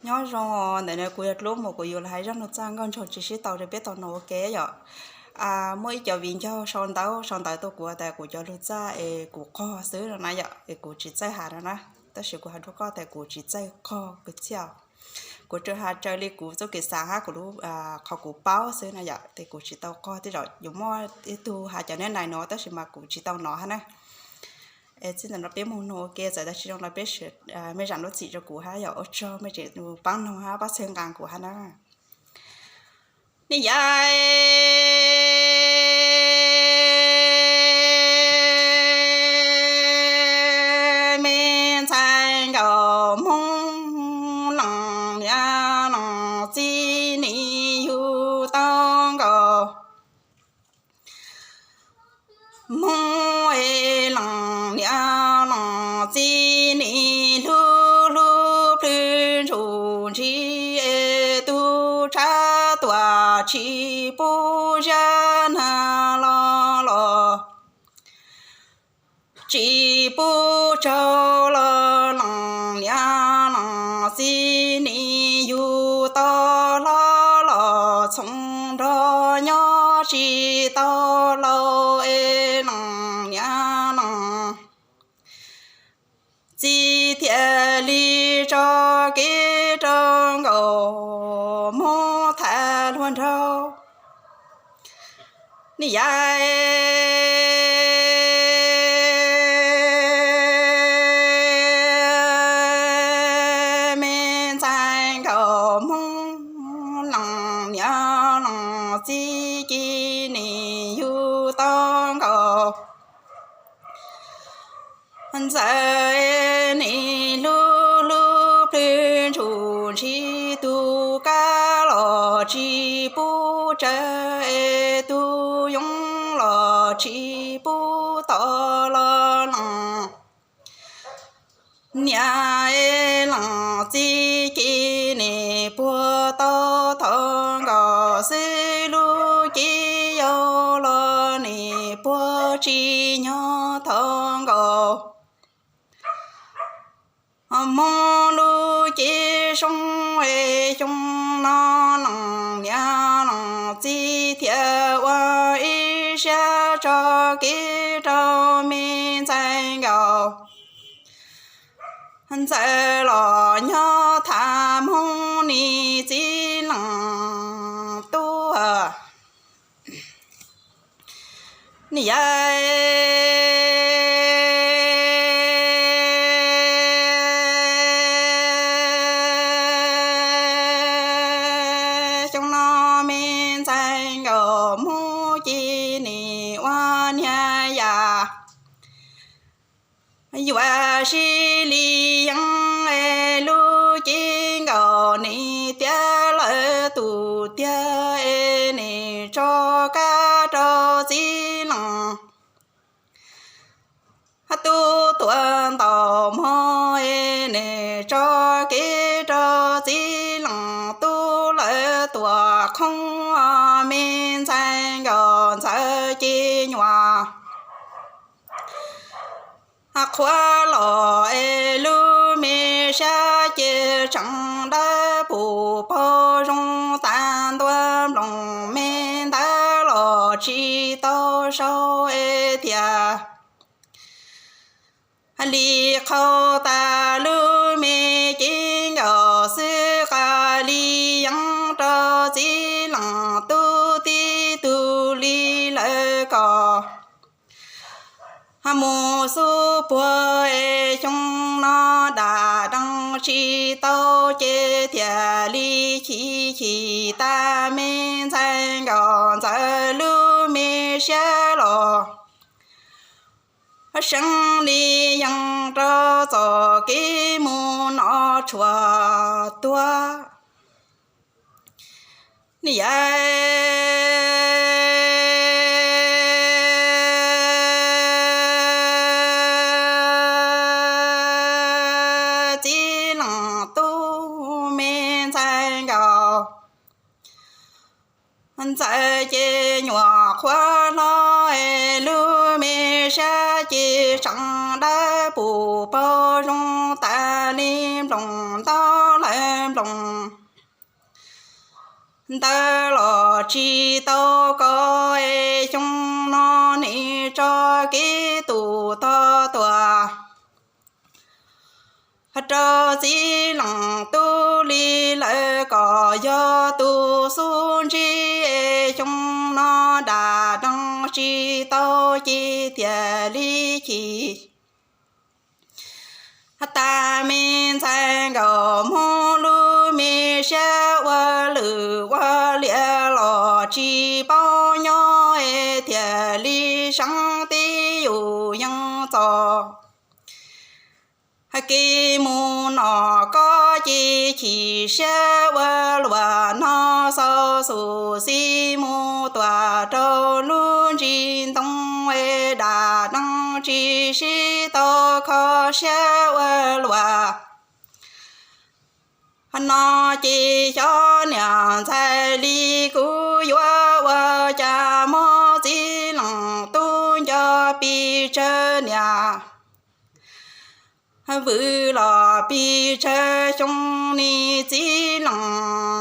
Nyob zoo, ntawm no kuv yog Dlub Mus, kuv yuav los hais zaj lug txaj nkauj nraug tsis sib tau rau peb tau noog ua ke yom. Muaj ib co viv ncaus sau ntawv sau ntawv tuaj kuv tas kuv cov lug txaj es kuv qog xwb no na yom, es kuv tsis txawj has no na. Tab sis kuv has rua koj tas kuv tsis txawj qog kwv txhiaj. Kuv tsuas has raws li kuv txuj kev xaav hab kuv lub, qhov kuv paub xwb na yom, tes kuv tsis tau qog tej zaum yuav muaj ib tug has cov neb nais no tab sis mas kuv tsis tau nov hab na. Es txij ntawm no peb moog noog ua ke, txawm tas tsis zoo los peb mej zaam lub txim rau kuv hab yom. Ua tsaug mej tseem paab noog hab paab txhawb nqaa kuv hab na. Ni yaim me ntxhais nkaus Moob leej niam leej txiv nim yug tau nkaus Moob leej niam leej txiv nim hlub hlub plhws ntsuj ntsig es tub tshab tuam tsis pub zab nag los los tsis pub tsaug los leej niam leej txiv nim yug tau hlob los txhoov nrog nyob tsis tau laus es leej niam leej txiv thiaj li tso kev rau nkaus Moob tham hluas nraug. Ni yaim me ntxhais nkaus Moob leej niam leej txiv nim yug tau nkaus Ntxawm nim hlub hlub plhws ntsuj ntsig, tug kab los tsis pub tsawg es tug yoov los tsis pub tom los leej niam es leej txiv ces nim puag tau thov nkaus xwb, lub cev yau los nim puag tsis nyob thov nkaus Hmoob lub cev zoo es xyoo no leej niam leej txiv thiaj ua ib siab tso kev rau me ntxhais nkaus Ntxawm los nyob tham Hmoob nim txiv leej tub ni yaim xyoo no me ntxhais nkaus Hmoob ces nim ua niag yam yuav sib li yeeb es lub cev nkaus nim tiav lawv tus tiag es nim tso kab rau txiv leej tub tuav ntaus mog es nim tso kev rau txiv leej tub lawv tuam khoob me ntxhais nkaus Ntxawm ces nyuam qhuav los es lub me sab ces tseem dawb pum paug zoo tas ntua nploos me ntawv los tsis tau sau es thiaj li qhau tas lub me cev nkaus xwb, qa li yeeb rau txiv leej tub tib tug li lawv kom mus xub puag es xyoo no dam dees tsis tau ces thiaj li chim chim tas me ntxhais nkaus Ntxawm lub me siab los seeb li yees rau txoj kev mus no tshua tuag ni yaim txiv leej tub me ntxhais nkaus Ntxawm ces nyuam qhuav hlob es lub me sab ces tseem dawb pum paug zoo tas li nploos ntau lawm nploos ntawd los tsis tau koj, xyoo no nim tso kev tus tog tuag. Rau txiv leej tub li lawm kom yog tus xub ntsib, xyoo no dam dees tsis tau ces thiaj li chim. Tag me ntxhais nkaus muab lub me siab ua lwm ua liam los tsis paub nyob, thiaj li seev tib yus yeej txog. Kev mus nom koj ces chim siab ua luaj no, xauv xub xib mus tuag rau lub ntsis ntoo, dam dees tsis sib tau kho siab ua luaj no ces xyov niam ntxhais li kuv yuav ua cas muab txiv leej tub nco pes tsawg niam. Vwm los pes tsawg xyoo nim txiv leej